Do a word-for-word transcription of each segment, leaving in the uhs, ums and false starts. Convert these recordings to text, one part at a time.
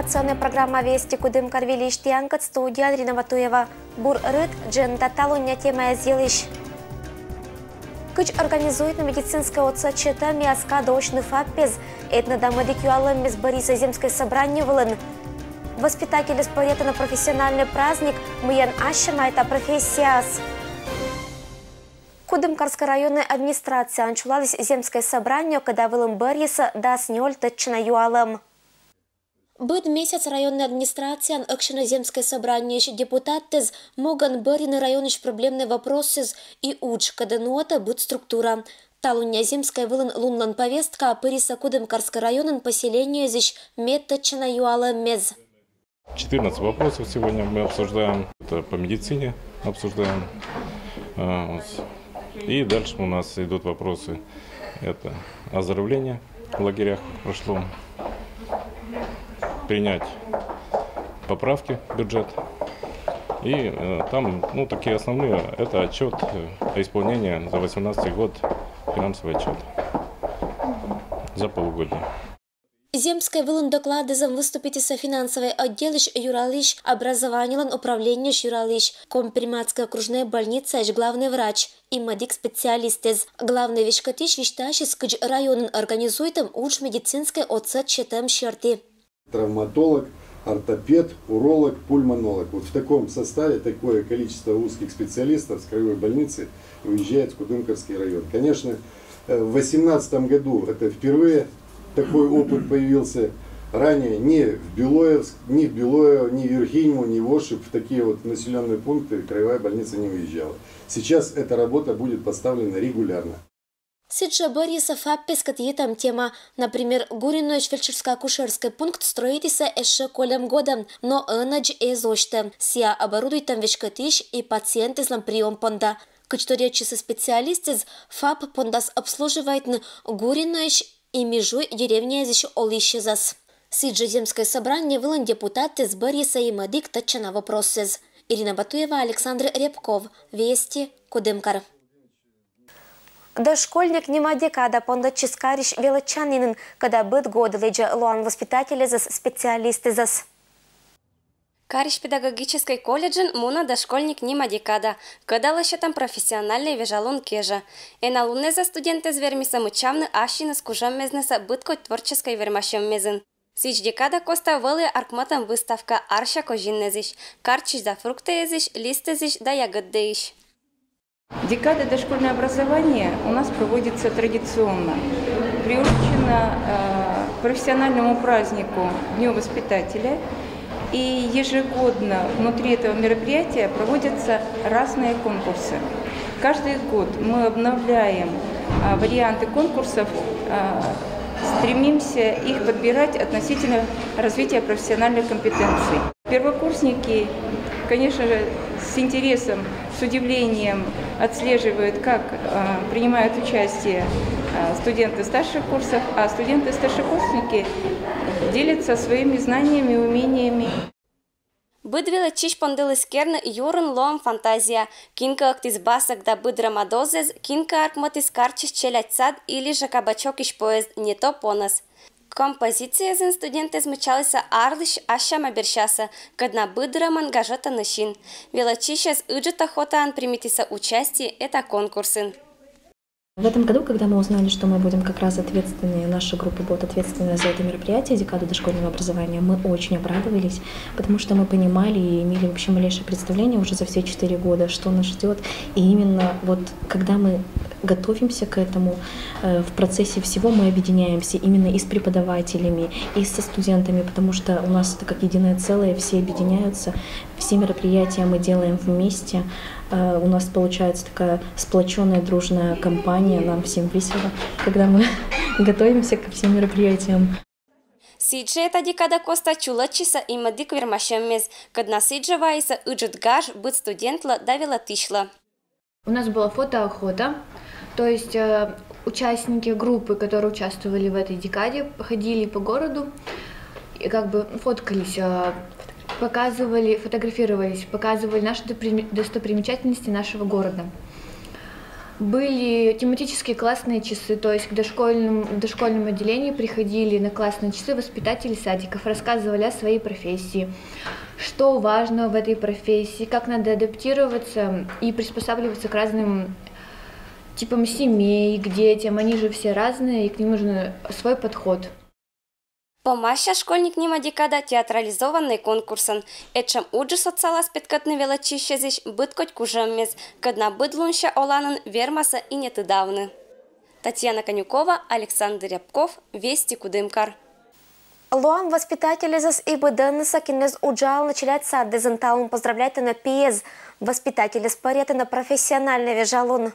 Информационная программа «Вести Кудымкар» выльысь тіянкӧд, студияын Ирина Батуева. Бур рыт, дженьыда талуння темаэз йылысь. Кыдз организуйтны медицинскӧй отсӧг сетӧм и аска доосьны ФАП-ез, этно да мӧдик юалӧммес бӧрйисӧ земскӧй собрание вылын. Воспитательлӧс пӧръятӧны профессиональнӧй праздник, мыйӧн ассьым та профессияас. Кудымкарскӧй районнӧй администрацияын чулаліс земскӧй собрание, кӧда вылын бӧрйисӧ дас нёль тӧдчана юалӧм. Быд месяц районнӧй администрацияын ӧксьӧны земскӧй собраниеысь депутаттэз, могӧн бӧрйыны районысь проблемнӧй вопросъясӧ и удж, кодӧс нуӧдӧ быд структура. Талуння земскӧй вылын лунлӧн повесткаӧ пырис Кудымкарскӧй районын поселениеысь мед тӧдчана юалӧммес. Четырнадцать вопросов сегодня мы обсуждаем. Это по медицине обсуждаем. А, вот. И дальше у нас идут вопросы. Это оздоровление в лагерях прошло. Принять поправки в бюджет. И э, там, ну, такие основные. Это отчет э, о исполнении за восемнадцатый год, финансовый отчет за полугодие. Земскӧй вылын докладыс выступитіс финансовӧй отделысь юралысь, образованилӧн управлениысь юралысь, Коми-Приморскӧй окружнӧй больницаысь главнӧй врач и мӧдик специалистэз. Главнӧй веськӧтысь висьтасис, кыдз районын организуйтӧм удж медицинскӧй отсӧг сетӧм серти. Травматолог, ортопед, уролог, пульмонолог. Вот в таком составе такое количество узких специалистов с краевой больницы уезжает в Кудымкарский район. Конечно, э, в восемнадцатом году это впервые такой опыт появился. Ранее ни в Белоевск, ни в Белоево, ни в Юргиньму, ни в Ошиб, в такие вот населенные пункты краевая больница не выезжала. Сейчас эта работа будет поставлена регулярно. Сідзжӧ бӧрйисӧ ФАП-ескӧд йитӧм тема. Например, Гуриноысь фельдшерско-акушерскӧй пункт строитісӧ эшшӧ кольӧм годӧн, но ӧнӧдз эз осьтӧ. Сійӧ оборудуйтӧм веськӧтысь и пациентэзлӧн приём понда. Кыдз торйӧдчисӧ специалистэз, ФАП пондас обслуживайтны Гуриноысь и Межуй деревняэзысь олысьясӧс. Сідзжӧ земскӧй собрание вылын депутаттэз бӧрйисӧ и мӧдик тӧдчана вопросъясӧс. Ирина Батуева, Александр Рябков, «Вести», Кудымкар. Дошкольник нима декада пондӧдчис карысь велӧдчанінын, кӧда быд год лэдзӧ лоан воспитательӧсӧс, специалистэсӧс. Карысь педагогическӧй колледжын мунӧ «Дошкольник» нима декада, кӧда лӧсьӧдӧма профессиональнӧй вежалун кежӧ. Энӧ луннас студентэз вермисӧ мыччавны ассьыныс кужӧммезнысӧ быдкодь творческӧй вермасьӧммесын. Сідз, декада коста вӧлі аркмӧтӧм выставка арся козиннасӧсь, карчысь да фруктъясӧсь, листъясӧсь да ягӧдъясӧсь. Декада «Дошкольное образование» у нас проводится традиционно, приурочена э, профессиональному празднику Дню воспитателя. И ежегодно внутри этого мероприятия проводятся разные конкурсы. Каждый год мы обновляем э, варианты конкурсов, э, стремимся их подбирать относительно развития профессиональных компетенций. Первокурсники, конечно же, с интересом, с удивлением отслеживают, как э, принимают участие э, студенты старших курсов, а студенты-старшекурсники делятся своими знаниями, умениями. Быд велӧдчысь пондыліс керны юрын лоӧм фантазия. Кин кӧ ӧктіс басӧг да быд рӧма дозӧс, кин кӧ аркмӧтіс карчысь челядь сад или жӧ кабачокысь поезд, не то понӧс. Композицияясын студентэз мыччалісӧ арлысь ассьӧма берсясӧ, кӧд на быд рӧмӧн гажӧдӧны син. Велӧдчысьӧс ыджыд охотаӧн примитісӧ участие эта конкурсын. В этом году, когда мы узнали, что мы будем как раз ответственны, наша группа будет ответственна за это мероприятие, декаду дошкольного образования, мы очень обрадовались, потому что мы понимали и имели вообще малейшее представление уже за все четыре года, что нас ждет. И именно вот когда мы готовимся к этому, э, в процессе всего мы объединяемся именно и с преподавателями, и со студентами, потому что у нас это как единое целое, все объединяются, все мероприятия мы делаем вместе. Э, у нас получается такая сплоченная, дружная компания, нам всем весело, когда мы готовимся ко всем мероприятиям. Сідзжӧ эта декада коста чулӧдчисӧ и мӧдик вермасьӧммес, кӧд на сідзжӧ вайисӧ ыджыд гаж быд студентлы да велӧдысьлы. У нас была фотоохота, то есть э, участники группы, которые участвовали в этой декаде, ходили по городу и как бы фоткались, э, показывали, фотографировались, показывали наши доприм- достопримечательности нашего города. Были тематические классные часы, то есть к дошкольным, в дошкольном отделении приходили на классные часы воспитатели садиков, рассказывали о своей профессии, что важно в этой профессии, как надо адаптироваться и приспосабливаться к разным типам семей, к детям. Они же все разные, и к ним нужен свой подход. Помасся «Школьник» нима декада театрализованный конкурсын. Этшӧм уджыс отсалас петкӧдны велӧдчысьӧзысь быд кодь кужӧммес, кӧд на быд лунся оланін вермасӧ и не тыдавны. Татьяна Конюкова, Александр Рябков, «Вести», Кудымкар. Лоам воспитательӧзӧс и быдӧннысӧ, кинӧс уджалӧны челядь садъясын. Талун поздравляйтӧны пиӧс. Воспитательӧс пӧръятӧны профессиональнӧй вежалун.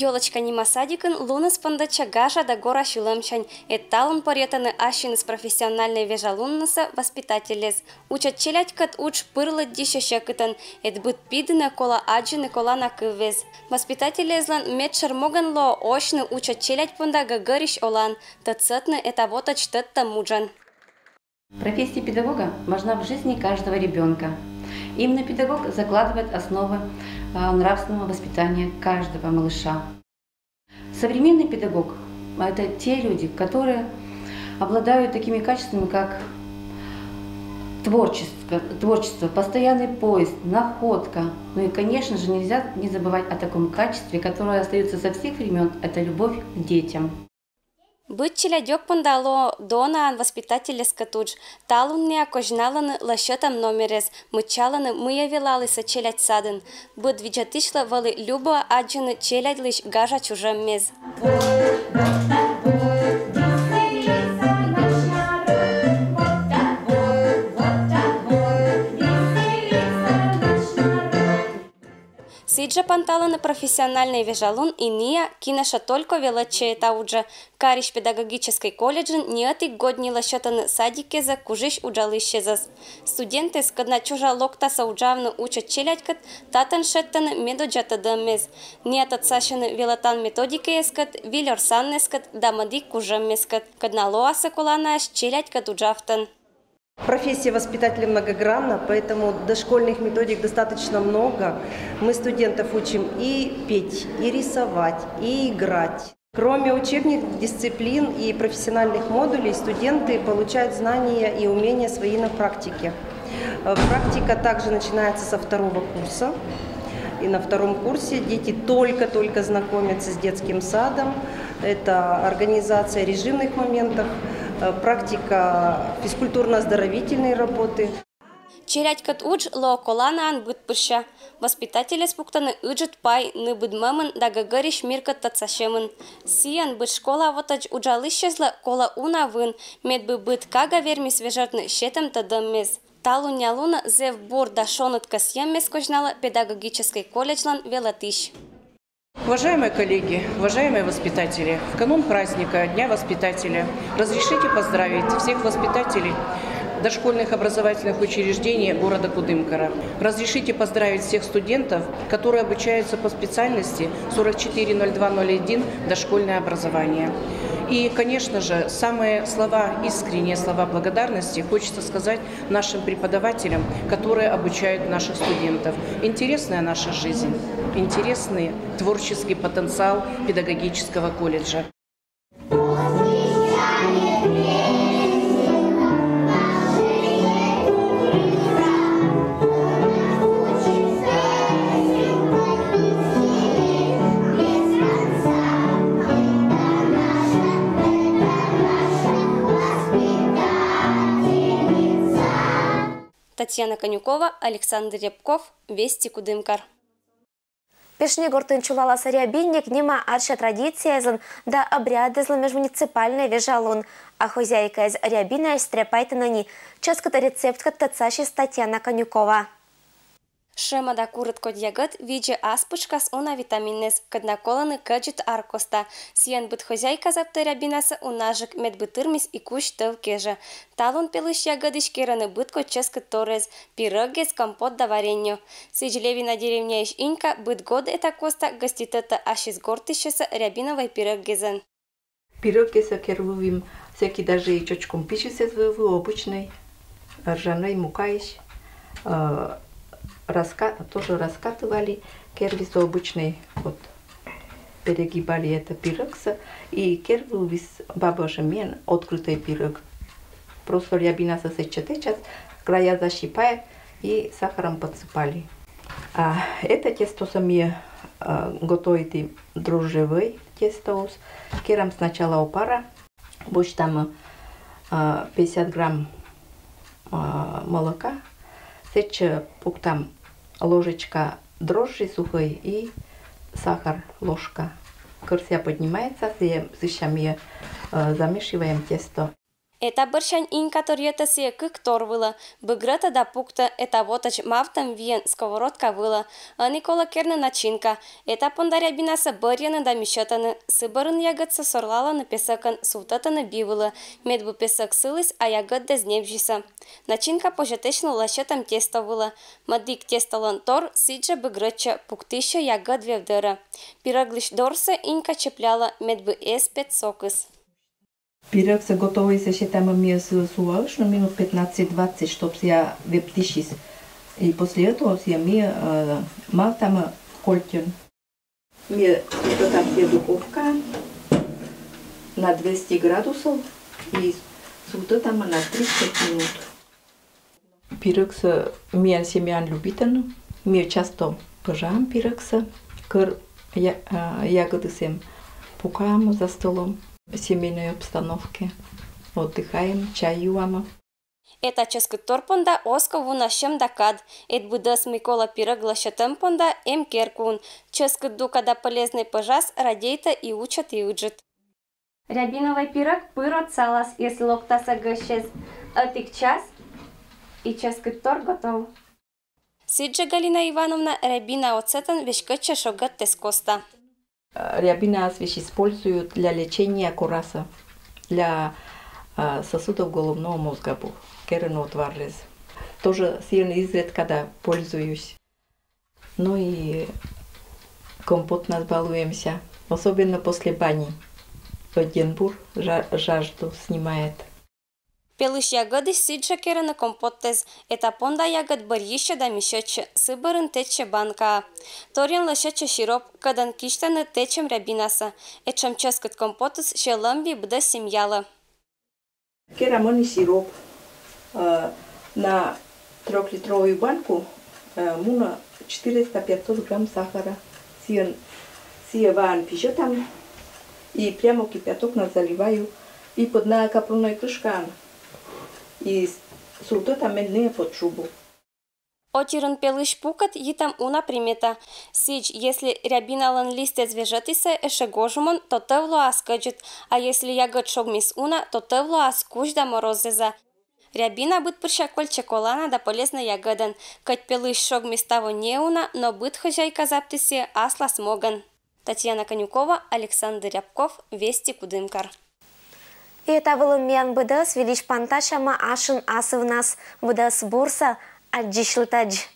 «Ёлочка» нима садикын луныс пондӧдчӧ гажа да гора сьылӧмсянь. Ӧд талун пӧръятӧны ассьыныс профессиональнӧй вежалуннысӧ воспитательӧс. Учӧ челядькӧд удж пыр лыддьыссьӧ сьӧкытӧн. Ӧд быд пи дінӧ колӧ аддзыны колана кыввез. Воспитательӧслӧн медшӧр могӧн лоӧ осьны учӧ челядь понда гӧгӧрысь олан, тӧдсӧдны эта вотӧдз тӧдтӧм уджӧн. Профессия педагога важна в жизни каждого ребенка. Именно педагог закладывает основы нравственного воспитания каждого малыша. Современный педагог — это те люди, которые обладают такими качествами, как творчество, творчество, постоянный поиск, находка. Ну и, конечно же, нельзя не забывать о таком качестве, которое остается со всех времен, это любовь к детям. Быд челядь ог понда лоӧ донаӧн воспитательӧскӧд удж. Талуннія козьналӧны лӧсьӧдӧм номерӧс, мыччалӧны, мый велалісӧ челядь садын. Быд видзӧдысьлы вӧлі любӧ аддзыны челядьлысь гажа чужӧммес. Сідз жӧ панталӧны профессиональнӧй вежалун и ниа, кинӧс жӧ только велӧдчӧ эта уджӧ. Карысь педагогическӧй колледжын не ӧтик годні лӧсьӧдӧны садикъясӧ кужысь уджалысьясӧс. Студентъяс, кӧд на чужа локтасӧ уджавны учӧ челядькӧд, татӧн шедьтӧны медодзза тӧдӧммес. Ниа тӧдсасьӧны велӧтан методикаяскӧд, вильорсанъяскӧд да мӧдік кужӧмъяскӧд, кӧд на лоасӧ коланаӧсь челядькӧд уджавтӧн. Профессия воспитателя многогранна, поэтому дошкольных методик достаточно много. Мы студентов учим и петь, и рисовать, и играть. Кроме учебных дисциплин и профессиональных модулей студенты получают знания и умения свои на практике. Э, практика также начинается со второго курса. И на втором курсе дети только-только знакомятся с детским садом. Это организация режимных моментов, э, практика физкультурно-оздоровительной работы. Челядькӧд удж лоӧ коланаӧн быдпырся. Воспитательӧс пуктӧны ыджыд пай нывбыдмӧмын да гӧгӧрысь миркӧд тӧдсасьӧмын. Сійӧн быд школа вотӧдз уджалысьяслы колӧ уна вын, медбы быд кага вермис вежӧртны сетӧм тӧдӧммес. Талунъя лунӧ зэв бур да шоныд кӧсйӧммес козьналӧ педагогическӧй колледжлӧн велӧдысь. Уважаемые коллеги, уважаемые воспитатели, в канун праздника Дня воспитателя разрешите поздравить всех воспитателей дошкольных образовательных учреждений города Кудымкара. Разрешите поздравить всех студентов, которые обучаются по специальности сорок четыре ноль два ноль один «Дошкольное образование». И, конечно же, самые слова, искренние слова благодарности хочется сказать нашим преподавателям, которые обучают наших студентов. Интересная наша жизнь, интересный творческий потенциал педагогического колледжа. Татьяна Конюкова, Александр Рябков, «Вести», Кудымкар. Пешнегортын чулалас «Рябинник» нима арся традицияяслӧн да обрядъяслӧн межмуниципальнӧй вежалун. А хозяйкаяс Рябинаӧс стряпайтӧны нин. Чӧскыд рецепткӧд тӧдсасис Татьяна Конюкова. Шӧмада курыт кодь ягӧд видзӧ ас пытшкас уна витаминнэс, кӧд на колӧны кӧдзыд ар коста. Сійӧн быд хозяйка заптӧ рябинасӧ унажӧк, медбӧ тырмис и кузь тӧв кежӧ. Талун пелысь ягӧдысь керӧны быд кодь чӧскыд торъяс: пирӧгъяс, компот да варенье. Сідз Левина деревняысь Инька быд год эта коста гӧститӧтӧ ассьыс гортысьясӧ рябиновӧй пирӧгъясӧн. Пирӧгъясӧ кер вывим сэки даже и чӧчкум пизьысӧ вывлі, обычнӧй ржанӧй мукаысь. Э, раска-, тоже раскатывали, кер вывлі обычнӧй, вот, перегибали это пирӧгсӧ, и кер вывлі, бабӧ шӧмӧн открытӧй пирӧг. Просто рябинасӧ сэтчӧ тэчас, края защипая и сахаром подсыпали. А это тестосӧ ми, э, готовитім дрожжевӧй тестоыс. Керам сначала опара, босьтам, э, пятьдесят грамм, э, молока, сэтчӧ пуктам ложечка дрожжи сухӧй и сахар ложка. Кӧр сія поднимается, сія, сэтчӧ ми, э, замешиваем тесто. Эта бӧрсянь Инька торйӧтӧ сія кык тор вылӧ, быгрӧтӧ да пуктӧ эта вотӧдз мавтӧм виӧн сковородка вылӧ. Ӧні колӧ керны начинка. Эта понда рябинасӧ бӧрйӧны да мисьӧтӧны. Сы бӧрын ягӧдсӧ сорлалӧны песӧкӧн, сувтӧтӧны би вылӧ, медбу песӧк сыліс, а ягӧдыс небзьысӧ. Начинка позьӧ тэчны лӧсьӧтӧм тесто вылӧ. Мӧдік тестолӧн тор сідзжӧ быгрӧдчӧ, пуктысьӧ ягӧд вевдӧрӧ. Пирӧглысь дорсӧ Инька чеплялӧ, медбу эз пет сокыс. Пирӧгсӧ готовӧйсӧ сетам ми су-, суаыш, ну, минут пятнадцать-двадцать, чтоб сія вептысис. И после этого сія ми, э, мавтам кольтӧн. Ми готовим сія духовкаын на двести градусов и сувтӧдам на тридцать минут. Пирӧгсӧ миян семьяын любитӧны. Ми часто пӧжаам пирӧгсӧ, кӧр я-, а, ягӧдыс эм, пукаам за столом в семейной обстановке, отдыхаем, чай юам. Эта чӧскыд тор понда оз ков уна сьӧм да кад. Эд быдӧс, мый колӧ пирӧг лӧсьӧтӧм понда, эм керкуын. Чӧскыд дука да полезнӧй пӧжас радейтӧ и учӧт, и ыджыд. Рябиновӧй пирӧг пыр отсалас, если локтас ӧгӧсьыс ӧтик час, и чӧскыд тор готов. Сідзжӧ Галина Ивановна рябина оцетӧн веськӧдчӧ шогӧдтӧс коста. Рябинаыс весь используют для лечения кораса, для, а, сосудов головного мозга бу-, керӧны отварыс. Тоже сійӧн изредка да пользуюсь. Ну и компотнас балуемся, особенно после бани. Ӧдйӧн бур жа-, жажду снимает. Пелысь ягӧдысь сідзжӧ керӧны компотыс. Эта понда ягӧд бӧрйысьӧ да мисьӧдчӧ, сы бӧрын тэчсьӧ банкаӧ. Торйӧн лӧсьӧдчӧ сироп, кӧдӧн кисьтӧны тэчӧм рябинасӧ. Этшӧм чӧскыд компотыс сиӧ лӧмбли быдӧс семьялы. Керам ӧні сироп. Э, на трёхлитровую банку, э, мунӧ четыреста-пятьсот грамм сахара. Сійӧн, сія ваӧн пизьӧтам и прямо кипятокнас заливаю и пӧдна капроннӧй крышкаӧн и с-, сувтӧдам меднӧ под шубу. Отирын пелысь пукӧт йитӧм уна примета. Сідз, если рябиналӧн листъяс вежӧтісӧ эшӧ гожӧмӧн, то тӧв лоас кӧдзыд, а если ягӧд шогмис уна, то тӧв лоас кузь да морозза. Рябина быд пырся кольччӧ колана да полезнӧй ягӧдӧн. Кӧть пелысь шогмис таво неуна, но быд хозяйка заптіс сійӧ аслас могӧн. Татьяна Конюкова, Александр Рябков, Вести, Кудымкар. И эта вылын миян быдӧс. Выльысь пантасямӧ ашын асывнас. Быдӧс бурсӧ, аддзысьлытӧдз.